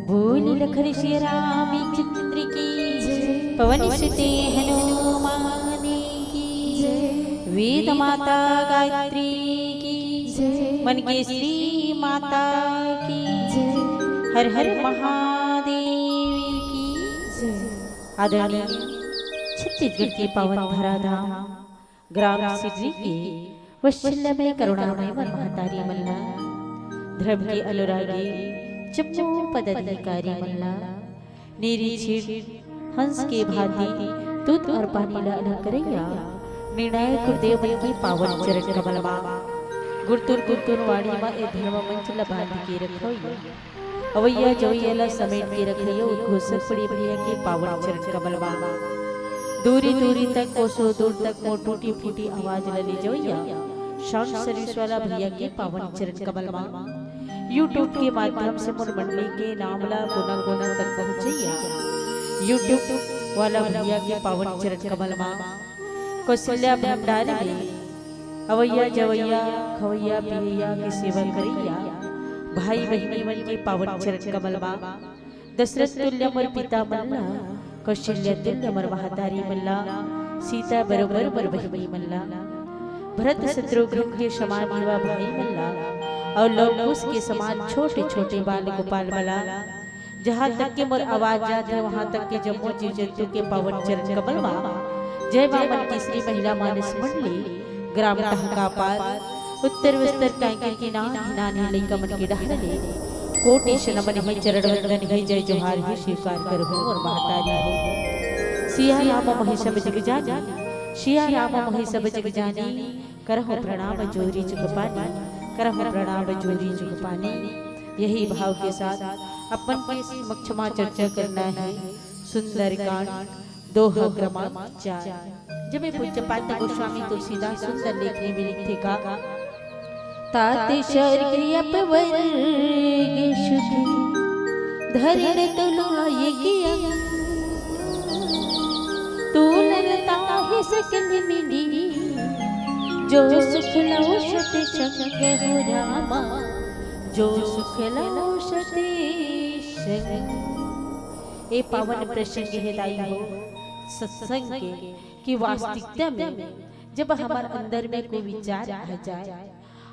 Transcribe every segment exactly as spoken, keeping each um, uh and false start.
बोल लखन सिया रामचंद्र की जय। पवन सुते हनुमान की जय। वेद माता गायत्री की जय। मन के श्री माता की जय। हर हर महादेव की जय। आदरणीय छत्तीसगढ़ के पावन धराधाम ग्राम सिररी के वत्सल्यमय करुणामय मन महतारी मन ला, धर्म के अनुरागी जम्मो पदाधिकारी मन ला, नीरी छीर हंस के भांति दूध और पानी ला अलग करैया निर्णायक गुरुदेव मन के पावन चरण कमल मा गुरतुर गुरतुर वाणी मा ए धर्म मंच ला बांध के रखवैया, अवैया जवैया ला समेट के रखैया उद्घोषक बड़े भैया के पावन चरण कमल मा दूरी दूरी तक कोसों दूर तक मोर टूटी फूटी आवाज ला ले जवैया साउंड सर्विस वाला भैया के पावन चरण कमल मा YouTube के माध्यम से मोर मंडली के नाम ला कोना कोना तक पहुंचैया YouTube वाला भैया के पावन चरण कमल मा कौशल्या भंडार में अवैया जवैया खवैया पियैया के सेवा करैया भाई बहिनी मन के पावन चरण कमल मा दशरथ तुल्य मोर पिता मन ला, कौशल्या तुल्य मोर महतारी मन ला, सीता बरोबर मोर बहिनी मन ला, भरत शत्रुघ्न के समान युवा भाई मन ला, और लव कुश के समान छोटे छोटे बाल गोपाल मन ला, जहाँ तक के मोर आवाज जात हे, वहाँ तक के जम्मो जीव जंतु के पावन चरण कमल मा, जय माँ मन की श्री महिला मानस मंडली, ग्राम टहका पार, उत्तर विस्तर कांके के नान नान हे लइका मन के डहर ले, कोटि से नमन हे, चरण वंदन हे, जय जोहार हे, स्वीकार करहु मोर महतारी हो। सिया राम मोहि सब जग जानी, सिया राम मोहि सब जग जानी, करहु प्रणाम जोरी जुग पानी, करहु प्रणाम जोरी जुग पानी। यही भाव के साथ अपन के समक्ष मा चर्चा करना हे सुंदरकांड दोहा क्रमांक चार। जब ये पूज्यपाद गोस्वामी तुलसीदास सुंदर लेख में लिखथे का, तात स्वर्ग अपवर्ग सुख, धरण तुलाय के अंग। तोलन ताहि सकल मिली, जो सुख लौ सत संग हो रामा, जो सुख लौ सत संग। ए पावन प्रसंग हे दाई हो सत्संग के, कि वास्तविकता में जब हमर अंदर में कोई विचार आ जाए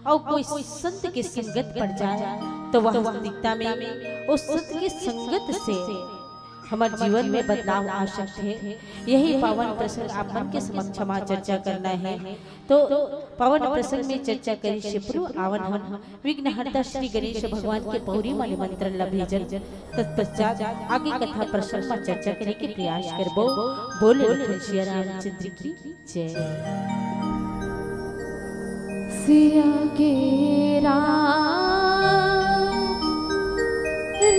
और कोई संत के संगत पड़ जाए, तो वह वास्तविकता में उस संत के संगत से हमर जीवन में बदलाव आ सकथे। यही पावन प्रसंग आप मन के समक्ष मा चर्चा करना हे। तो पावन प्रसंग में चर्चा करे से पूर्व आवन हम विघ्नहर्ता श्री गणेश भगवान के पौरी मा निमंत्रण ला भेजन। तत्पश्चात आगे कथा प्रसंग मा चर्चा करे के प्रयास करबो। बोल लखन सिया रामचंद्र की जय। सिया के राम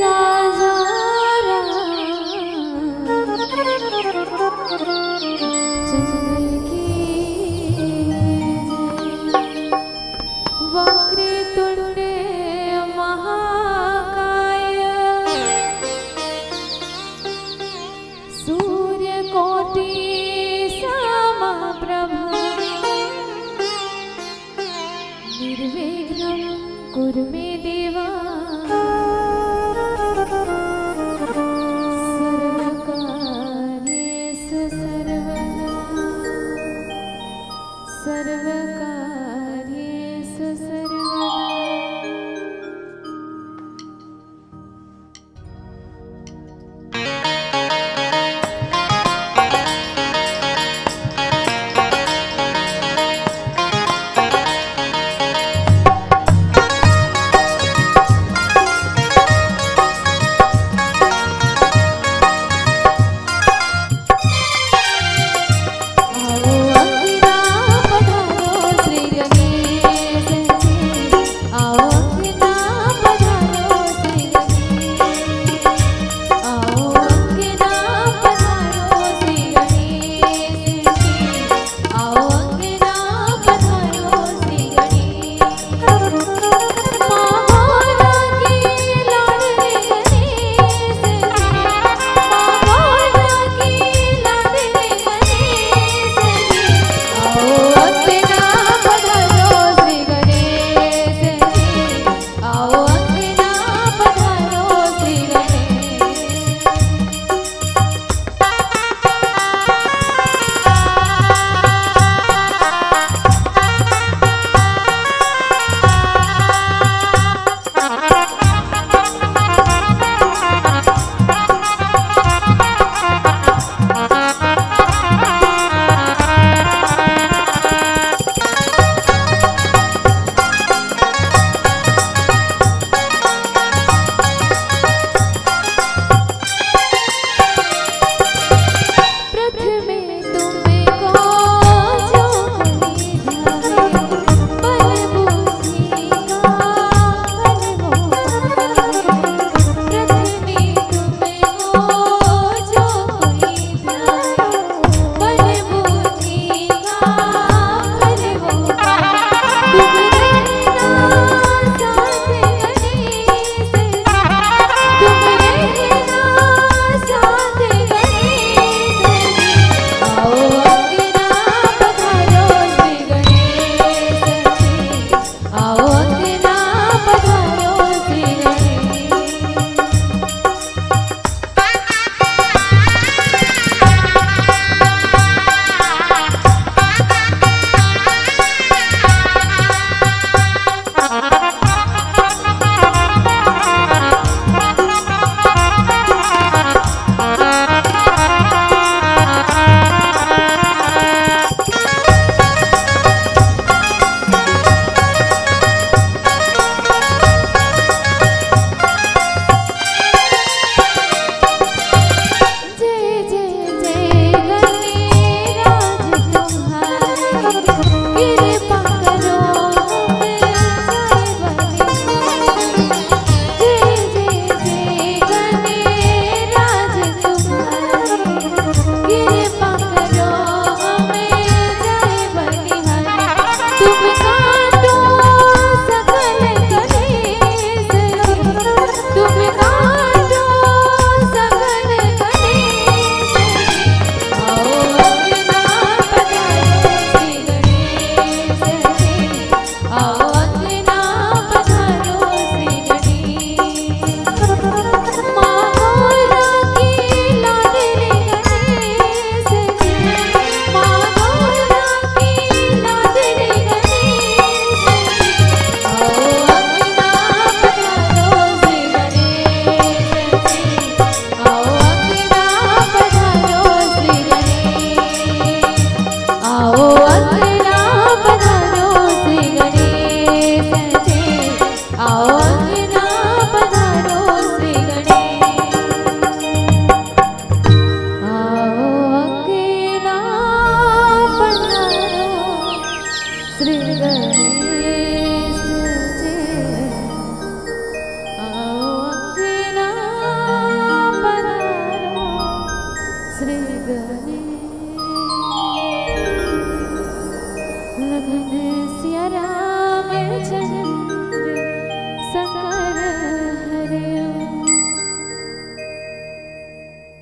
राजा राम चंद्र की जय। वक्रतुंड महाकाय सूर्यकोटि समप्रभ निर्विघ्नं कुरु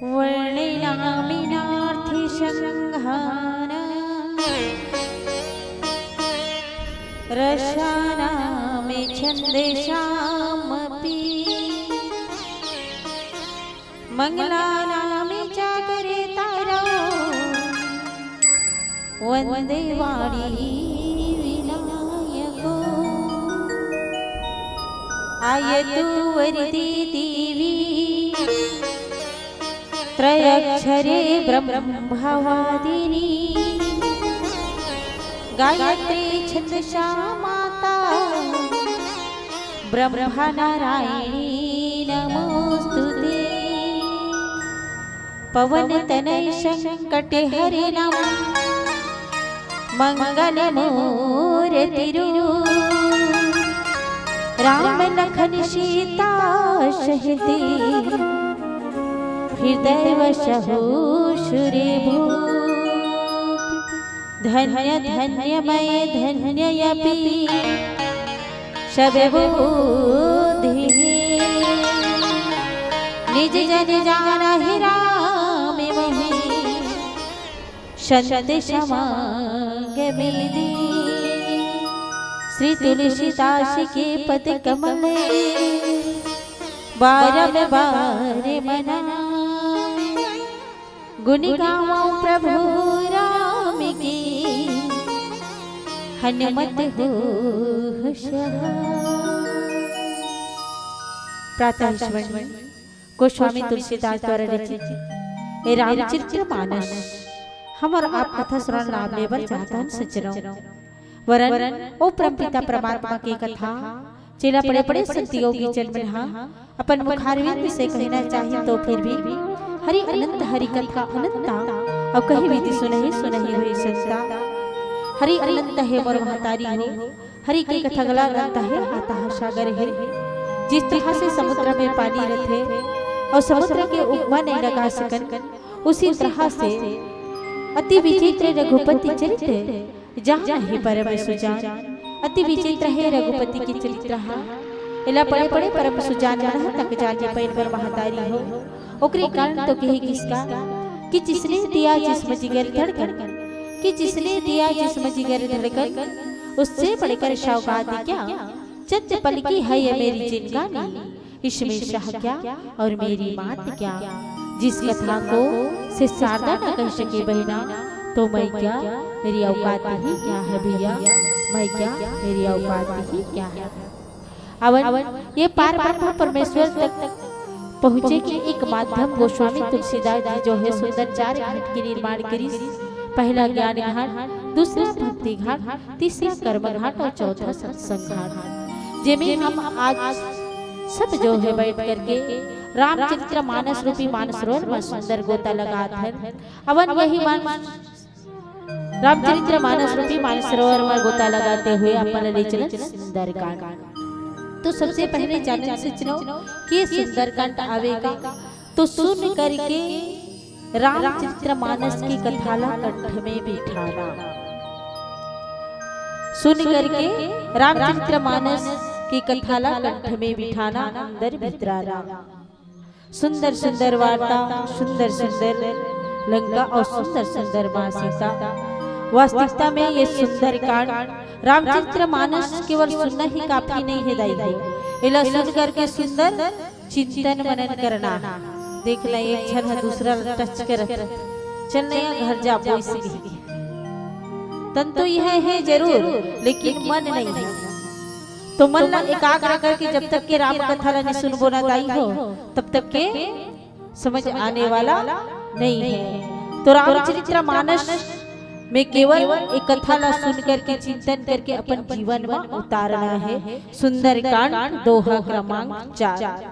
वर्णेनामिनार्थसंघानां रसानां छन्दांश्चापि। मंगलानां च कर्तारौ वन्दे वाणी विनायकौ। आयतु वरदे देवी त्रयक्षरे ब्रह्मवादिनी। गायत्री छन्दसा माता ब्रह्मनारायणी नमोऽस्तु ते। पवनतनयसंकटहरणं मङ्गलमूर्तिरूप। राम लखन सीता सहित हृदय वसहु सुरभूप। धन्य धन्य मैं धन्य अपि सब बोधि। निज जन जानहि राम मोहि संत समागम दीन्ह। श्री तुलसीदास के पद कमल बारंबार मनाए। गुण गावौ प्रभु राम के हनुमत होहु सहाय। प्रातः स्मरण गोस्वामी तुलसीदास द्वारा रचित ए रामचरित मानस हमर आप कथा श्रवण लाभ लेबर चाहत हन सज्जनों। वरन ओ परमपिता परमात्मा के कथा जेला पढ़े पढ़े संत योगी जन मन हा अपन मुखारविंद से कहना चाहिए तो फिर भी हरि अनंत हरि कथा अनंता। अउ कही विधि सुनहि सुनहि हुई संता। हरि अनंत हे मोर महतारी हो। हरि के कथा गला अनंत हे, अथाह सागर हे। जिस तरह से समुद्र में पानी रथे अउ समुद्र के उपमा नहीं लगा सकन, उसी तरह से अति विचित्र रघुपति चरित्र जान हे परम सुजान। अति विचित्र हे रघुपति के चरित्र हा। एला पढ़े पढ़े परम सुजान मन ह तक जान नइ पाइन मोर महतारी हो। ओकरे कारण तो कहे गिस का कि जिसने दिया जिस्म जिगर धड़कन, कि जिसने दिया जिस्म जिगर धड़कन, उससे बढ़कर सौगात क्या, चंद पल की है ये मेरी जिंदगानी, इसमें शाह क्या और मेरी मात क्या। जिस कथा को से शारदा न कह सके बहना, तो मैं क्या, मेरी औकात ही क्या है भैया, मैं क्या, मेरी औकात ही क्या है। अवन ये पार ब्रह्म परमेश्वर तक पहुँचे के एक माध्यम गोस्वामी तुलसीदास जी जो है सुंदर चार घाट के निर्माण करिस। पहला ज्ञान घाट, दूसरा भक्ति घाट, तीसरा कर्म घाट और चौथा सत्संग घाट, जेमे हम आज सब जो है बैठ करके रामचरित्र मानस रूपी मानसरोवर में सुंदर गोता लगात हन। अवन यही मानस रामचरित्र मानस रूपी मानसरोवर में गोता लगाते हुए अपन ले चलन सुंदरकांड। तो सबसे पहले जानन सज्जनों कि सुंदरकांड आवेगा तो सुन करके रामचरित्र मानस की कथा ला कंठ में बिठाना। सुन करके रामचरित्र मानस की कथा ला कंठ में बिठाना, अंदर भितराना। सुंदर सुंदर वार्ता, सुंदर सुंदर लंका और सुंदर सुंदर माँ सीता। वास्तविकता में ये सुंदरकांड रामचरित्र मानस केवल सुनना ही काफी नहीं है दाई हो, एला सुन करके सुंदर चिंतन मनन करना। देखना एक झन ह दूसरा ल टच करत, चल नया घर जाबो इसके। तन तो यह है जरूर, लेकिन मन नहीं है। तो मन ला एकाग्र करके जब तक के राम कथा ला नहीं सुनबो ना दाई हो, तब तक के समझ आने वाला नहीं है। तो रामचरित्र मानस में केवल एक कथा ला सुन करके चिंतन करके अपन जीवन में उतारना है। सुंदरकांड दोहा क्रमांक चार,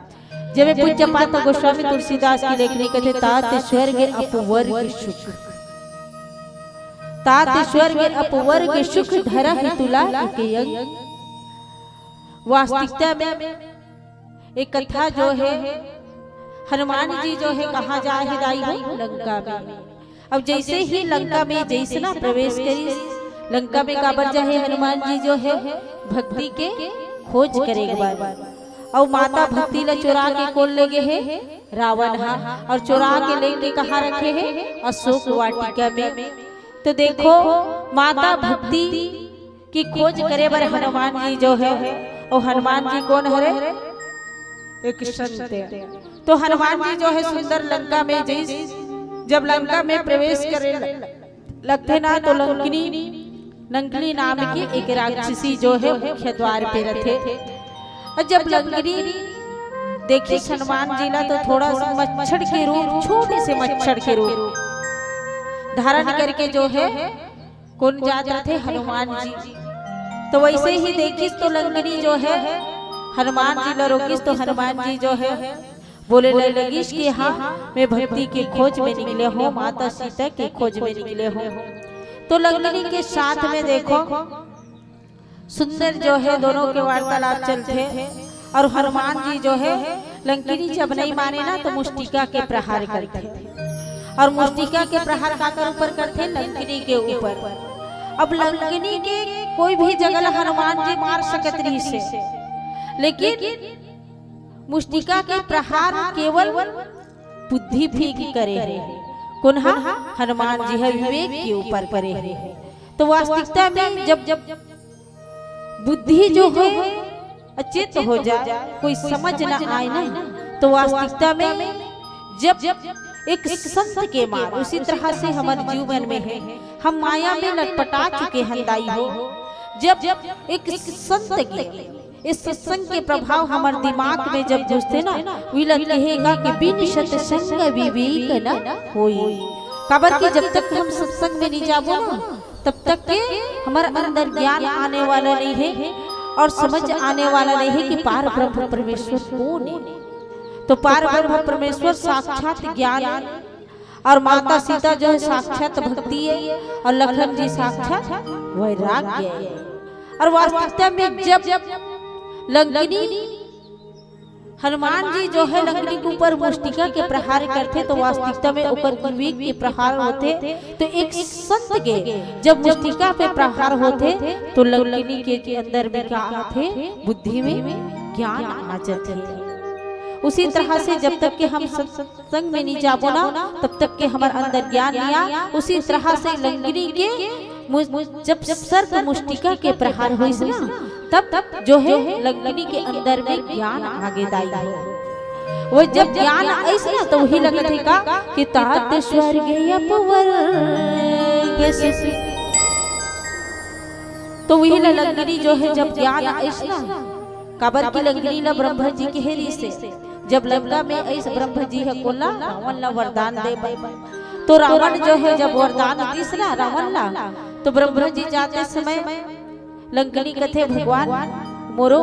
जेमे पूज्य पाद गोस्वामी तुलसीदास की लेखनी कथे, तात स्वर्ग अपवर्ग सुख, तात स्वर्ग अपवर्ग सुख धरहि तुला एक अंग। वास्तविकता में एक कथा जो है, हनुमान जी जो है कहाँ जाए हे दाई हो, लंका में। अब जैसे ही लंका में जैसना प्रवेश करिस, लंका में काबर जाहे हनुमान जी जो है, भक्ति के खोज करे के बाद। अउ माता भक्ति ला चुरा के कोन ले गे हे? रावण हा। अउ चुरा के लेके कहाँ रखे हे? अशोक वाटिका में। तो देखो, माता भक्ति की खोज करे बर हनुमान जी जो है, अउ हनुमान जी कोन हरे? एक संत। तो हनुमान जी जो है सुंदर लंका में जइस, जब लंका में प्रवेश करे ल-, लगथे ना, तो लंकिनी, लंकिनी नाम की एक राक्षसी जो है मुख्य द्वार पे रथे। अउ जब लंकिनी देखिस हनुमान जी ला, तो थोड़ा सा मच्छर के रूप, छोटे से मच्छर के रूप धारण करके जो है कोन जात रथे? हनुमान जी। तो वैसे ही देखिस तो लंकिनी जो है हनुमान जी ला रोकिस, तो हनुमान जी जो है बोले ले लगिस कि हाँ, मैं भक्ति के खोज में निकले हों, माता सीता के खोज में निकले हों। तो लंकिनी के साथ में देखो सुंदर जो है दोनों के वार्तालाप चलथे। अउ हनुमान जी जो है लंकिनी जब नहीं माने ना, तो मुष्टिका के प्रहार करथे। अउ मुष्टिका के प्रहार काकर ऊपर करथे? लंकिनी के ऊपर। अब लंकिनी के कोई भी जगह ला हनुमान जी मार सकत रहिस हे, लेकिन मुष्टिका के प्रहार केवल बुद्धि फीकी करे हे। कोन हा? हनुमान जी हा विवेक के ऊपर करे हे। तो वास्तविकता में जब, जब बुद्धि जो है अचेत हो जाए, कोई समझ न आए ना, तो वास्तविकता में जब एक संत के मार, उसी तरह से हमर जीवन में है, हम माया में लटपटा चुके हन दाई हो। जब एक संत के, इस सत्संग के प्रभाव हमर दिमाग में जब घुसथे ना, उही ला कहेगा कि बिन सत्संग विवेक न होई। काबर कि जब तक हम सत्संग में नहीं जाबो ना, तब तक के हमर अंदर ज्ञान आने वाला नहीं है अउ समझ आने वाला नहीं है कि पार ब्रह्म परमेश्वर कोन है। तो पार ब्रह्म परमेश्वर साक्षात ज्ञान, अउ माता सीता जो है साक्षात भक्ति है, अउ लखन जी साक्षात वैराग्य है। अउ वास्तविकता में जब लंकिनी हनुमान जी जो है लंकिनी के ऊपर मुष्टिका के प्रहार करथे, तो वास्तविकता में ओकर विवेक के प्रहार होथे। तो एक संत के जब मुष्टिका पे प्रहार होथे, तो लंकिनी के अंदर में का आथे? बुद्धि में ज्ञान आ जाथे। उसी तरह से जब तक के हम सत्संग में नहीं जाबो ना, तब तक के हमर अंदर ज्ञान नहीं आ। उसी तरह से लंकिनी के मु-, जब सर्प मुष्टिका के प्रहार होइस ना, तब जो है लंकिनी के अंदर में ज्ञान आगे दाई हो। वो जब ज्ञान आइस ना, तो वही लगत है का कि तात स्वर्ग अपवर्ग सुख। तो वही ला लंकिनी जो है जब ज्ञान आइस ना, काबर की लंकिनी ला ब्रह्मा जी के हेरी से जब लंका में आइस ब्रह्मा जी ह कोला रावण ला वरदान दे बर। तो रावण जो है जब वरदान दिस ना रावण ला, तो ब्रह्मा जी जाते समय लंकिनी कथे, भगवान मोरो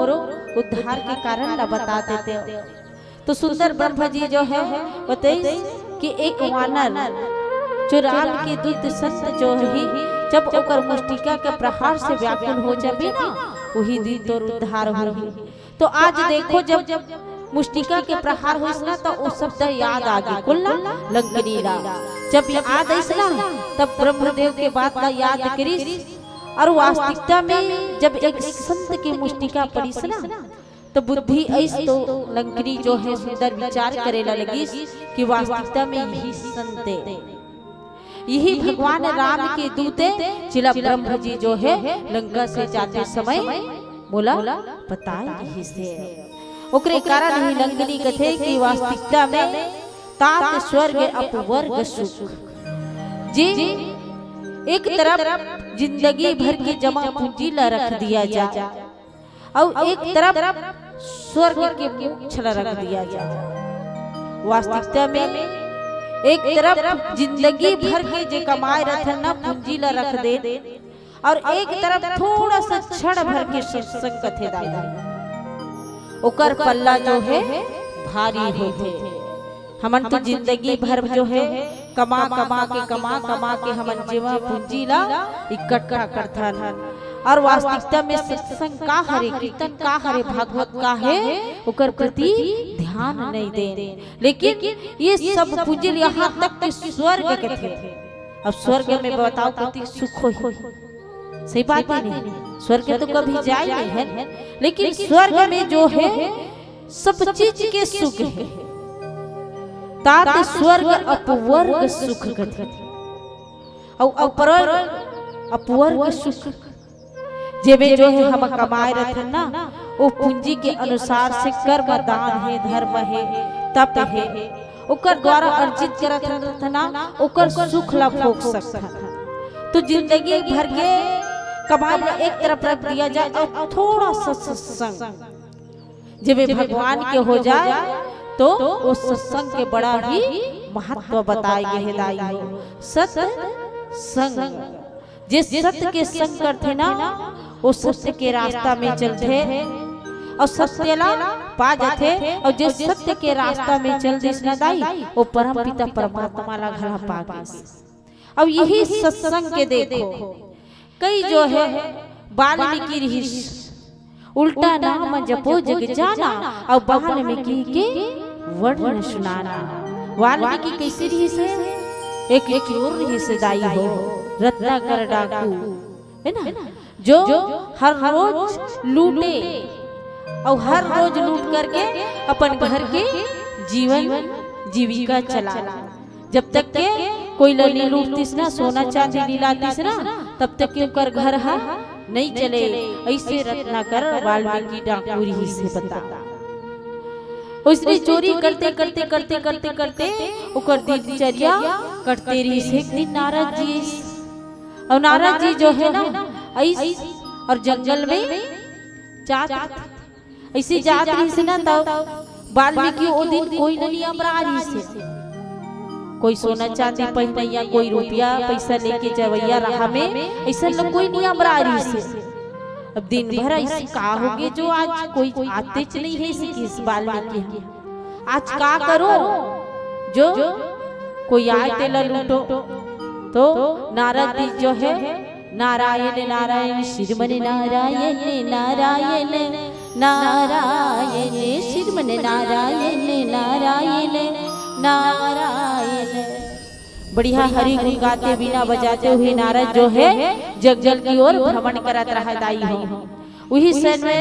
उद्धार के कारण ला बता देते। तो सुंदर ब्रह्मा जी जो है बताइस कि एक वानर जो राम के दूत संत जो ही जब ओकर मुष्टिका के प्रहार से व्याकुल हो जाबे ना, वही दिन तोर उद्धार होही। तो आज देखो जब मुष्टिका के प्रहार होइस ना, तो वो शब्द याद आ गे कोला लंकिनी ला। जब याद आइस ना, तब ब्रह्मदेव के बात ला याद करिस। अउ वास्तविकता में जब एक संत के मुष्टिका पड़िस ना, तो बुद्धि आइस तो लंकिनी जो है सुंदर विचार करे ला लगिस कि वास्तविकता में यही संत है, यही भगवान राम के दूत है, जिला ब्रह्म जी जो है लंका से जाते समय मोला बताए रहिस हे। ओकरे कारण ही लंकिनी कथे कि वास्तविकता में तात स्वर्ग अपवर्ग सुख। जी, एक तरफ जिंदगी भर की जमा पूंजी ला रख दिया जाए, अउ एक तरफ स्वर्ग के मोक्ष ला रख दिया जाए। वास्तविकता में एक तरफ जिंदगी भर के जे कमाए रथन ना पूंजी ला रख दे, अउ एक तरफ थोड़ा सा क्षण भर के सत्संग कथे दाई, ओकर पल्ला जो है भारी होथे। हमन तो जिंदगी भर जो है कमा कमा के, कमा कमा के हमन जेमा पूंजी ला इकट्ठा करथन। अउ वास्तविकता में सत्संग का हरे, कीर्तन का हरे, भागवत का है, ओकर प्रति ध्यान नहीं देन। लेकिन ये सब पूंजी ला यहाँ तक के स्वर्ग कथे। अब स्वर्ग में बताओ कति सुख होही। सही बात है नहीं? स्वर्ग तो कभी जाए नहीं है, लेकिन स्वर्ग में जो है सब चीज के सुख हे। तात स्वर्ग अपवर्ग सुख कथे। अउ अपवर्ग, अपवर्ग सुख, जेमे जो हे हम कमाए रथन ना, वो पूंजी के अनुसार से कर्म, दान हे, धर्म हे, तप हे, ओकर द्वारा अर्जित करत रथन ना, ओकर सुख ला भोग सकथन। तो जिंदगी भर के कमाई ला एक तरफ रख दिया जाए अउ थोड़ा सा सत्संग, जेमे भगवान के हो जाए, तो वो सत्संग के बड़ा ही महत्व बताए गे हे दाई हो। सत्संग, जे सत्य के संग करथे ना, वो सत्य के रास्ता में चलथे अउ सत्य ला पा जाथे। अउ जे सत्य के रास्ता में चल दिस ना दाई, वो परम पिता परमात्मा ला घला पा गिस। अब यही सत्संग के देखो, कई जो हे वाल्मीकि रिहिस, उल्टा नाम जपो जग जाना, अउ वाल्मीकि के वर्ण सुनाना। वाल्मीकि कइसे रिहिस हे? एक, एक चोर रिहिस हे दाई हो, रत्नाकर डाकू, हे ना, जो हर रोज लूटे अउ हर रोज लूट करके अपन घर के जीवन जीविका चला। जब तक के कोई ल नी लूटतिस ना, सोना चांदी नी लातिस ना, तब तक के ओकर घर ह नइ चले। अइसे रत्नाकर वाल्मीकि डाकू रिहिस हे, बता। ओइसने चोरी करते, करते, करते, करते, करते ओकर दिनचर्या कटते रिहिस। एक दिन नारद जी आइस, अउ नारद जी जो हे ना, आइस अउ जंगल में जात, अइसे जात रिहिस ना, तब वाल्मीकि ओ दिन कोई ल नी अमरा रिहिस हे। कोई सोना चांदी पहिनइया, कोई रुपया पइसा लेके जवइया राह में, अइसन ल कोई नी अमरा रिहिस हे। अब दिन भर अइसे का होगे जो आज कोई आतेच नइ हे, अइसे किहिस वाल्मीकि ह। आज का करो जो कोई आए तेला लूटो। तो नारद जी जो हे, नारायण नारायण श्रीमन नारायण नारायण नारायण श्रीमन नारायण नारायण नारायण। बढ़िया हरि गुण गाते, वीणा बजाते हुए नारद जो हे जंगल की ओर भ्रमण करत रहय दाई हो। उही समय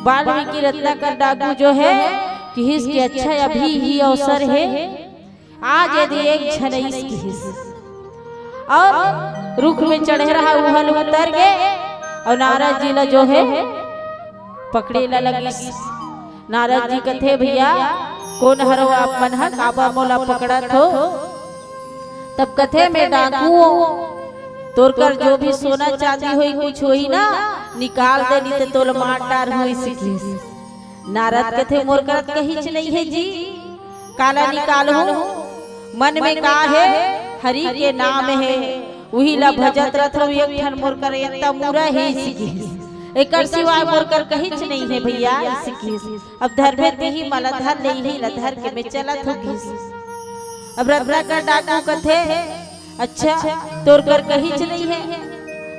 वाल्मीकि रत्नाकर डाकू जो हे किहिस कि अच्छा, अभी ही अवसर हे, आज यदि एक झन अइस किहिस अउ रुख में चढ़े रहा, उहा ले उतर गे अउ नारद जी ला जो हे पकड़े ला लगिस। नारद जी कथे, भैया, कोन हरो आप मन ह, काबर मोला पकड़त हो? तब कथे, मैं डाकू हों, तोर कर जो भी सोना चांदी होही, कुछ होही ना, निकाल दे, नी त तोला मार डारहूं, अइसे किहिस। नारद कथे, मोर कर कहीच नइ हे जी, काला निकालहूं? मन में का हे? हरि के नाम हे, उही ला भजत रथंव। एक ठन मोर कर एतना मुरा हे, अइसे किहिस। एकर सिवाय मोर कर कहीच नइ हे भैया, अइसे किहिस। अब धरबे तिही, मला धर ले, इही ला धर के मैं चलत हों, किहिस। अब रत्नाकर डाकू कथे, अच्छा, तोर कर कहीच नइ हे?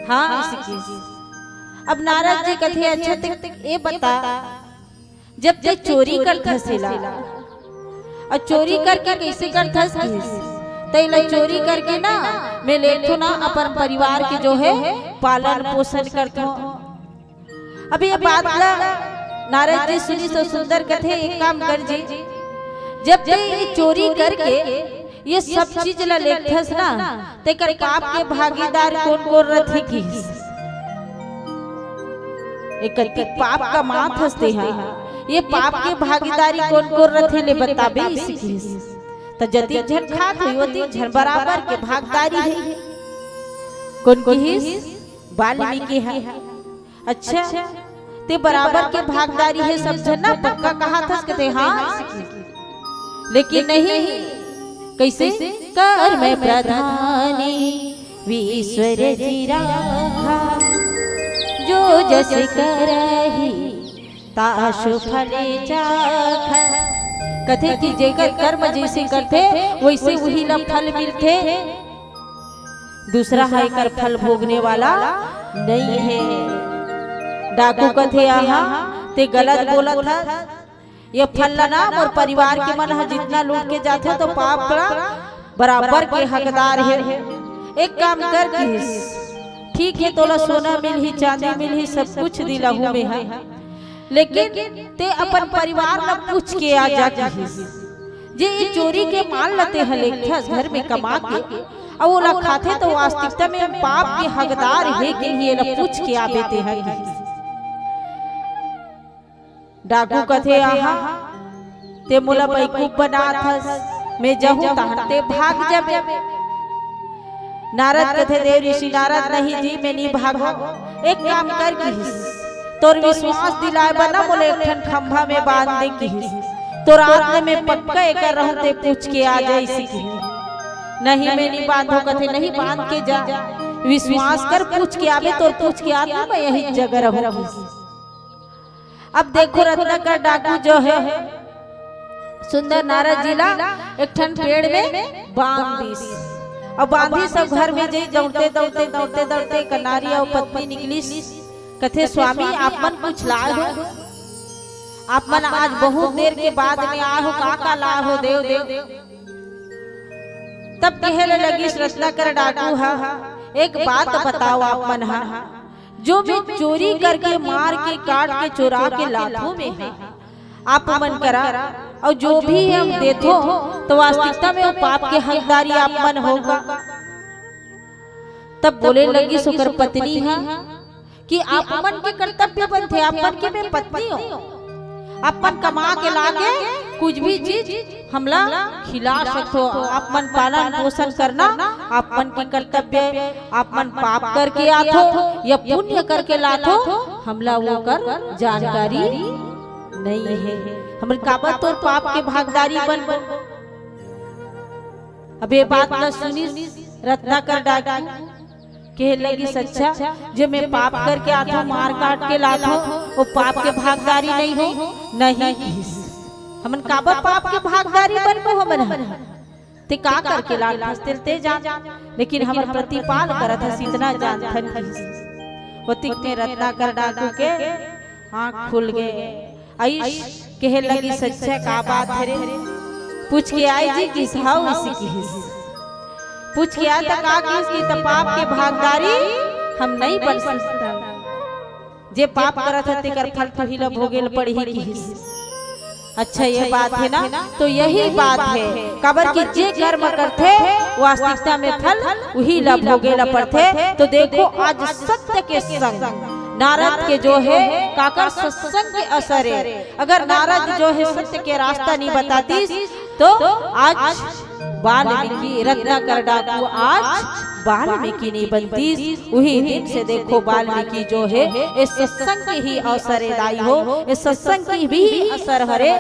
हां, अइसे किहिस। अब नारद जी कथे, अच्छा, ते ए बता, जब ते चोरी करथस एला, अउ चोरी करके कइसे करथस किहिस? त एला चोरी करके ना, मैं लेथों ना, अपन परिवार के जो हे पालन पोषण करथों। अब ये बात ला नारद जी सुनिस अउ सुंदर कथे, एक काम कर जी, जब ते ये चोरी करके ये सब चीज ला लेथस ना, तेकर पाप के भागीदार कोन कोन रथे किहिस? एक कति पाप कमात हस ते हा, ये पाप के भागीदारी कोन कोन रथे ले बताबे, अइसे किहिस। त जतिक झन खात होही, ओतिक झन बराबर के भागीदारी हे। कोन किहिस? वाल्मीकि ह। अच्छा, ते बराबर के भागीदारी हे सब झन ना, पक्का कहाथस? कथे, हां। लेकिन नहीं, कइसे? कर्म प्रधान ईश्वर जी राखा, जो जस करही तासु फल चाखा। कथे कि जेकर कर्म जइसे करथे, वइसे उही ला फल मिलथे। दूसरा ह एकर फल भोगने वाला नइ हे। डाकू कथे, आहा, ते गलत बोलत हस। ये फल ला ना मोर परिवार के मन ह जितना लूट के जाथे, तो पाप ला बराबर के हकदार हे। एक काम कर, किहिस, ठीक हे, तोला सोना मिलही, चांदी मिलही, सब कुछ दिलाहूं मैं ह। लेकिन ते अपन परिवार ला पूछ के आ जा किहिस। जे ये चोरी के माल ला ते ह लेगथस घर में कमा के, अउ ओला खाथे, तो वास्तविकता में पाप के हकदार हे कि नहीं, एला पूछ के आबे ते ह किहिस। डाकू कथे, आहा, ते मोला बेवकूफ बनात हस, मैं जहूं तहन ते भाग जाबे। नारद कथे, देव ऋषि नारद, नहीं जी, मैं नहीं भागो। एक काम कर किहिस, तोर विश्वास दिलाए बर ना मोला एक ठन खंभा में बांध दे किहिस। तोर आत्मा में पक्का एकर रहूं, ते पूछ के आ जाइस किहिस। नहीं, मैं नहीं बांधो। कथे, नहीं, बांध के जा, विश्वास कर, पूछ के आबे, तोर पूछ के आत्मा में यही जगह रहूं किहिस। अब देखो, रत्नाकर डाकू जो है, सुंदर नारद जी ला एक ठन पेड़ में बांध दीस। अब बांधी सब घर में जई, दौड़ते, दौड़ते, दौड़ते, दौड़ते कनारी अउ पत्नी निकलिस। कथे, स्वामी, आप मन कुछ लाए हो? आप मन आज बहुत देर के बाद में आए हो, का, का लाए हो, देव, देव? तब कहे ले लगिस रत्नाकर डाकू हा, एक बात बताओ आप मन हा, जो मैं चोरी करके, मार के, काट के, चुरा के लाथों में हा आप मन करा, अउ जो भी हम देथो, तो वास्तविकता में वो पाप के हकदारी आप मन होगा। तब बोले लगिस ओकर पत्नी हा कि आप मन के कर्तव्य बनथे, आप मन के मैं पत्नी हो, आप मन कमा के लाके कुछ भी चीज हमला खिला सकथो, आप मन पालन पोषण करना आप मन के कर्तव्य, आप मन पाप करके आथो या पुण्य करके लाथो, हमला वो कर जानकारी नहीं है। हमन काबर तोर पाप के भागदारी बनबो? अब ये बात ला सुनिस रत्नाकर डाकू, कहे लगिस, अच्छा, जे मैं पाप करके आथो, मार काट के लाथो, वो पाप के भागदारी नहीं हो? नहीं किहिस। हमन काबर पाप के भागदारी बनबो हमन ह? ते का करके लाथस तेला ते जान, लेकिन हमर प्रतिपाल करत हस, इतना जानथन किहिस। ओतिक में रत्नाकर डाकू के आँख खुल गे। अइस कहे लगिस, अच्छा, का बात हे रे? पूछ के आए जी किहिस, हव, अइसे किहिस। पूछ के आए त का किहिस कि त पाप के भागदारी हम नहीं बन सकथन। जे पाप करत हे तेकर फल तुही ल भोगे ल पड़ही किहिस। अच्छा, ये बात हे ना, तो यही बात हे, काबर कि जे कर्म करथे, वास्तविकता में फल उही ला भोगे ला पड़थे। तो देखो, आज सत्य के संग नारद के जो हे, काकर सत्संग के असर हे। अगर नारद जो हे सत्य के रास्ता नहीं बतातीस, तो आज वाल्मीकि, रत्नाकर डाकू आज वाल्मीकि नहीं बनतीस। उही दिन से देखो, वाल्मीकि जो हे, ये सत्संग के ही अवसर हे दाई हो, ये सत्संग के भी असर हरे,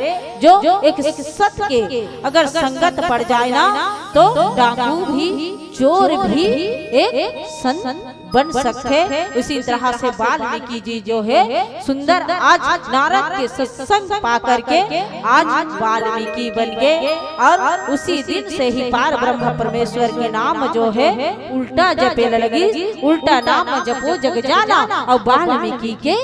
जो एक सत के अगर संगत पड़ जाए ना, तो डाकू भी, चोर भी एक संत बन सकथे। उसी तरह से वाल्मीकि जी जो हे, सुंदर आज नारद के सत्संग पा करके आज वाल्मीकि बन गे। और उसी दिन से ही पार ब्रह्म परमेश्वर के नाम जो हे, उल्टा जपे लगिस, उल्टा नाम जपो जग जाना, अउ वाल्मीकि के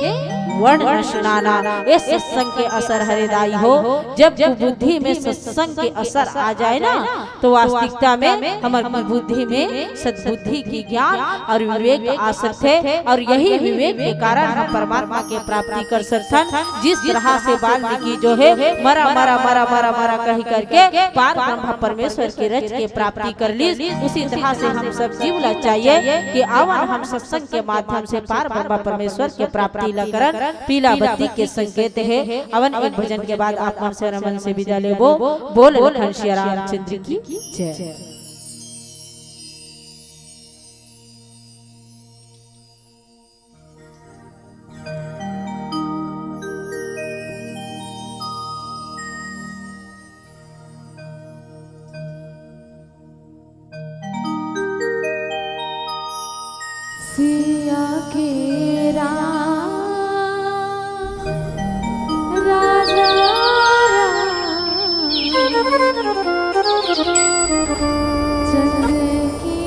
वर्णन सुनाना। ये सत्संग के असर हरे दाई हो। जब कुबुद्धि में सत्संग के असर आ जाए ना, तो वास्तविकता में हमर बुद्धि में सद्बुद्धि के ज्ञान और विवेक आ सकथे, और यही विवेक के कारण हम परमात्मा के प्राप्ति कर सकथन। जिस तरह से वाल्मीकि जो हे, मरा, मरा, मरा, मरा, मरा कहि करके पार ब्रह्म परमेश्वर के रच के प्राप्ति कर लीस, उसी तरह से हम सब जीव ला चाहिए कि आवन हम सत्संग के माध्यम से पार ब्रह्म परमेश्वर के प्राप्ति ला करन। पीला बत्ती के संकेत हे। आवन एक भजन के बाद आप मन से, रमन से विदा लेबो। बोल लखन सिया रामचंद्र की जय। सिया के राम, राजा राम, चंद्र की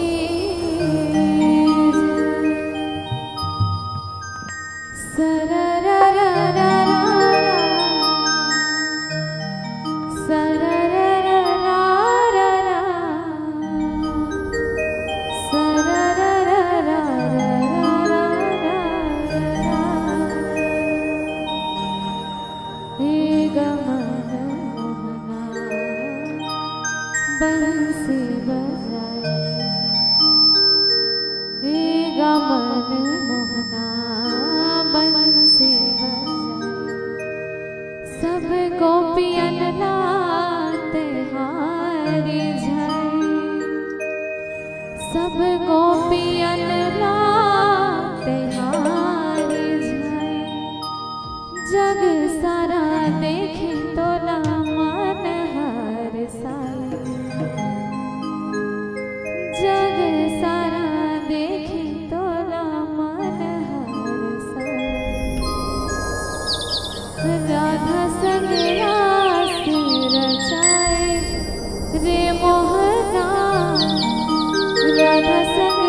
जय। बंसी बजाए, ए गा मन मोहना बंसी बजाए। सब गोपियन ला तेहारी झाए, सब गोपियन ला तेहारी झाए। जग सारा देखे तोला मन हर साए, जग सारा देखे तोला मन हर साए। राधा संग रास रचाए रे मोहना, राधा संग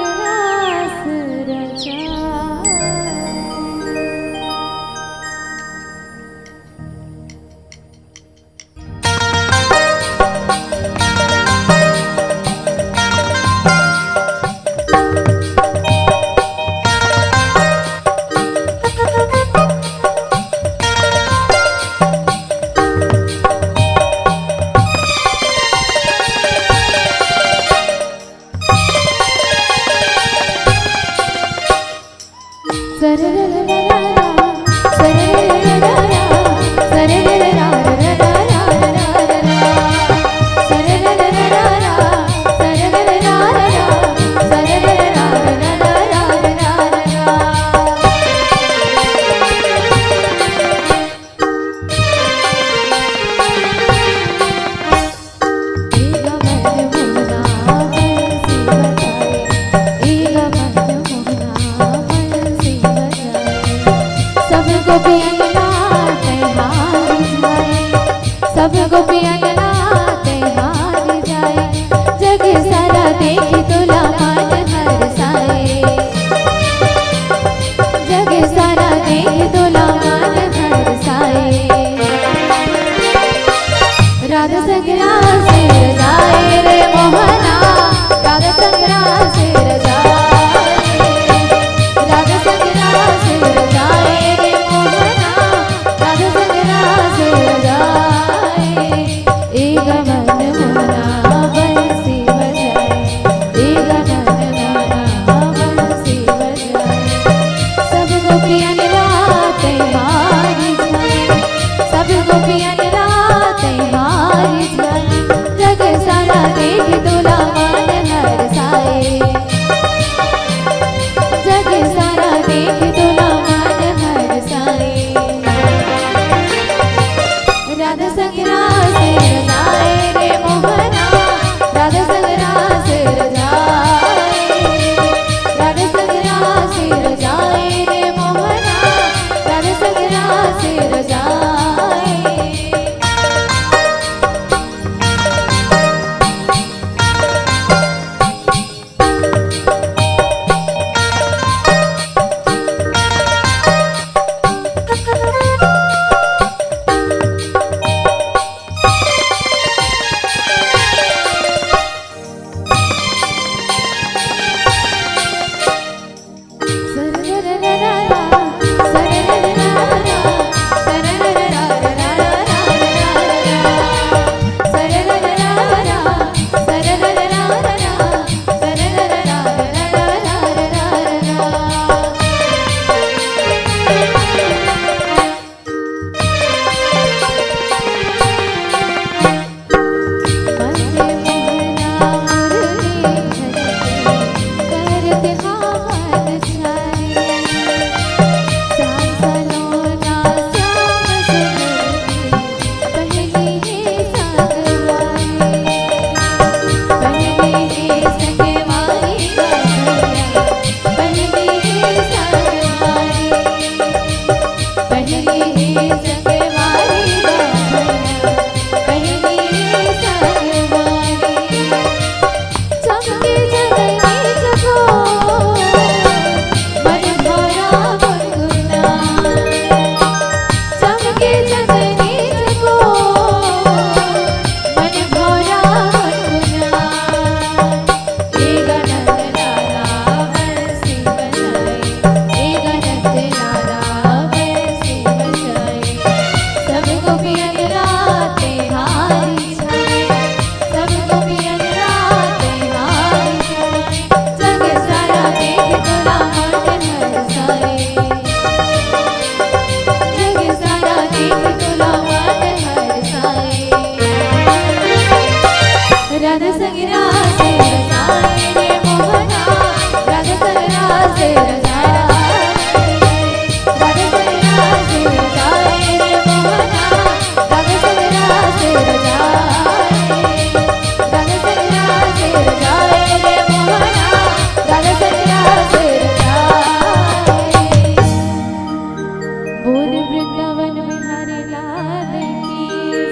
बोल वृंदावन बिहारी लाल की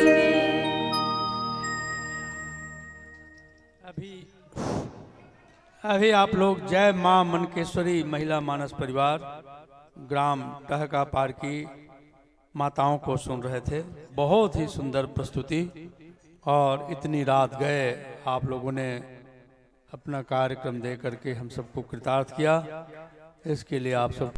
जय। अभी, अभी आप लोग जय मां मनकेश्वरी महिला मानस परिवार ग्राम टहका पार की माताओं को सुन रहे थे। बहुत ही सुंदर प्रस्तुति, और इतनी रात गए आप लोगों ने अपना कार्यक्रम दे करके हम सबको कृतार्थ किया। इसके लिए आप सब